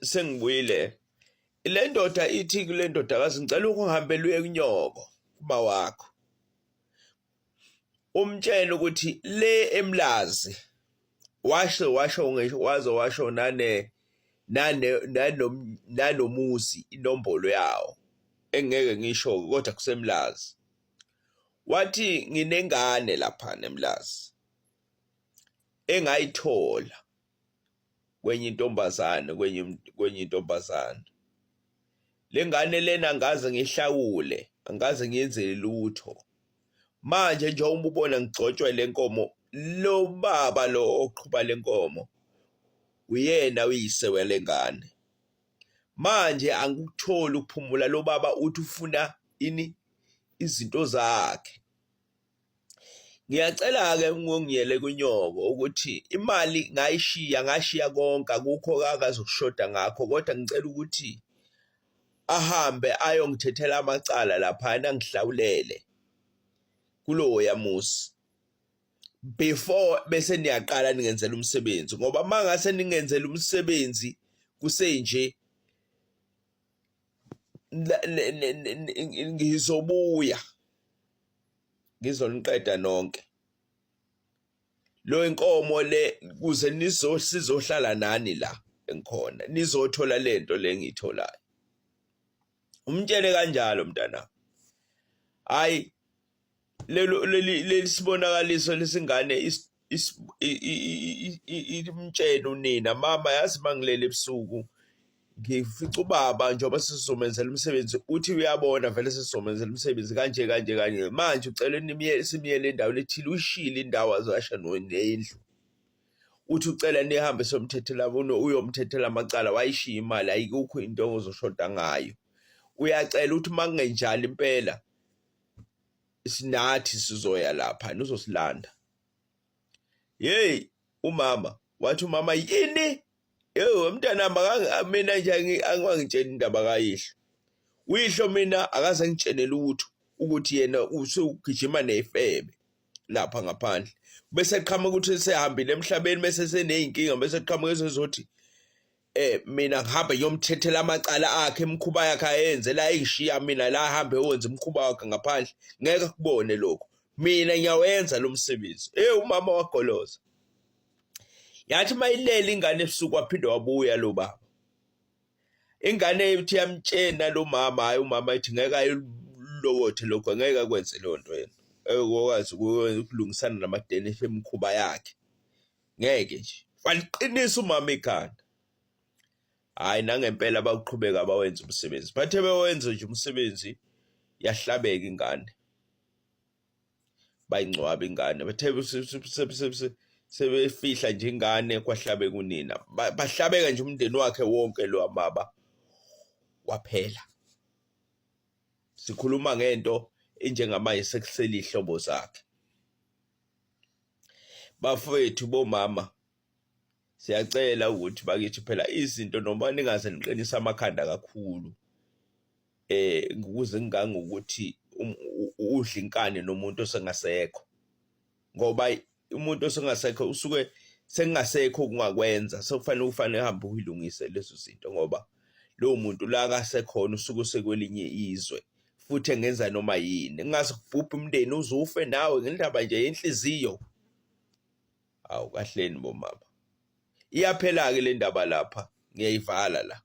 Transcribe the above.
Sengibuyile. Le ndoda ithi kule ndodakazi ngicela ukuhambela uye kunyoko kuma wakho. Umtshele ukuthi le emlazi washo washo ngisho waze washo nane nane nanomuzi inombolo yawo engeke ngisho kodwa kusemlazi. Wathi nginengane lapha nemlazi engayithola kwenye intombazane kwenye kwenye intombazane lengane lena angaze ngihlawule angaze ngiyenzele lutho manje njengoba ubona ngigcotshwe lenkomo lo baba lo oqhuba lenkomo uyena uyise welengane manje angikutholi ukuphumula lo baba uthi ufuna ini izinto zakhe Ngiyacela-ke ungiyele kunyoko ukuthi imali ngayishiya ngashiya konke akukho akazokushoda ngakho kodwa ngicela ukuthi ahambe ayongithethela amacala laphayana angihlawulele kuloya muzi before bese niyaqala ningenzela umsebenzi ngoba uma ngase ningenzela umsebenzi kusenje ngizobuya ngizoniqeda nonke lo inkomo le kuze nizo sizohlala nani la engikhona nizothola lento le ngiyitholayo umtshele kanjalo mntana hayi lelo leli lesibonakaliso lesingane imtshele unina mama yazi mangilele ebusuku ngifica ubaba njengoba sizomenzela umsebenzi uthi uyabona vele sizomenzela umsebenzi kanje kanje kanje manje ucela nimyele simyele endaweni ethile uyishile indawo azasha nendlu uthi ucela nihambe somthethela uyomthethela amacala wayishiya imali ayikho into ozoshoda ngayo uyacela uthi makungenjalo impela sinathi sizoya lapha nizosilanda hey umama wathi umama yini Yebo mntanami mina nje angangitsheli indaba kayihlo. Uyihlo mina akaze ngitshene lutho ukuthi yena usugijima nefebe lapha ngaphandle. Bese qhamuka ukuthi sehambile emhlabeni bese seneyinkinga bese qhamuka esezothi eh mina ngihambe ngiyomthethela amacala akhe imikhuba yakhe ayenze la engishiya mina la ahambe wenza imikhuba wakhe ngaphandle ngeke kubone lokho mina ngiyawenza lo msebenzi eh umama wagoloza Yathi uma ilele ingane ebusuku waphinde wabuya lo baba. Ingane ithi yamtshena lo mama, hhayi umama ethi ngeke ayilokothe lokho, angeke akwenze leyo nto yena. Ekwazi ukulungisana namadenishi emikhuba yakhe. Ngeke nje. Waliqinisa umama ikhanda. Hhayi nangempela bawuqhubeka bawenza umsebenzi. Bathe bewenza nje umsebenzi yahlabeka ingane. Bayingcwaba ingane bathe sebefihla nje ingane kwahlabeka unina bahlabeka nje umndeni wakhe wonke lo baba waphela sikhuluma ngento enjengamanje sekusele ihlobo zakhe bafowethu bomama siyacela ukuthi bakithi phela izinto noma ningaze niqinise amakhanda kakhulu eh ukuze ngingangokuthi um, udla inkani nomuntu osengasekho ngoba umuntu osengasekho usuke sengingasekho okungakwenza sekufanele ufanele uhambe uyilungise lezo zinto ngoba lowo muntu la kasekhona usuke usekwelinye izwe futhi engenza noma yini ngingase kubhubhe umndeni uzufe nawe ngendaba nje yenhliziyo awu kahleni bomama iyaphela-ke le ndaba lapha ngiyayivala la.